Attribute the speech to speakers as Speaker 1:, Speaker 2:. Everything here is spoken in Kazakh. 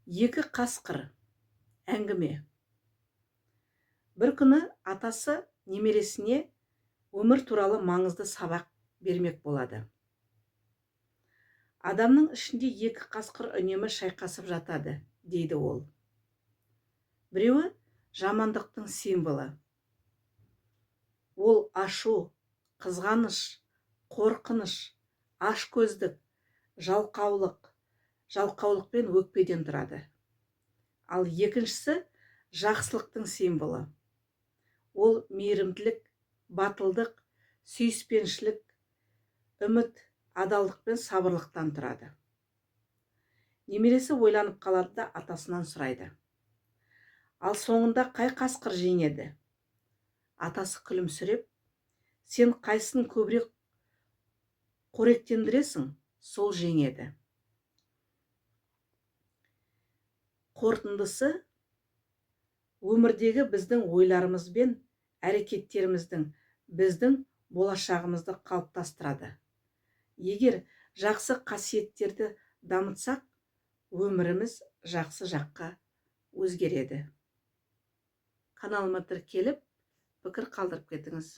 Speaker 1: Екі қасқыр. Әңгіме. Бір күні атасы немересіне өмір туралы маңызды сабақ бермек болады. Адамның ішінде екі қасқыр үнемі шайқасып жатады, дейді ол. Біреуі жамандықтың символы. Ол ашу, қызғаныш, қорқыныш, ашкөздік, жалқаулық, жалқаулық пен өкпеден тұрады. Ал екіншісі жақсылықтың символы. Ол мейірімділік, батылдық, сүйіспеншілік, үміт, адалдық пен сабырлықтан тұрады. Немересі ойланып қалады да атасынан сұрайды. Ал соңында қай қасқыр жеңеді? Атасы күлімсіреп, сен қайсысын көбірек қоректендіресің, сол жеңеді. Қорытындысы өмірдегі біздің ойларымыз бен әрекеттеріміздің біздің болашағымызды қалыптастырады. Егер жақсы қасиеттерді дамытсақ, өміріміз жақсы жаққа өзгереді. Каналыма тіркеліп, пікір қалдырып кетіңіз.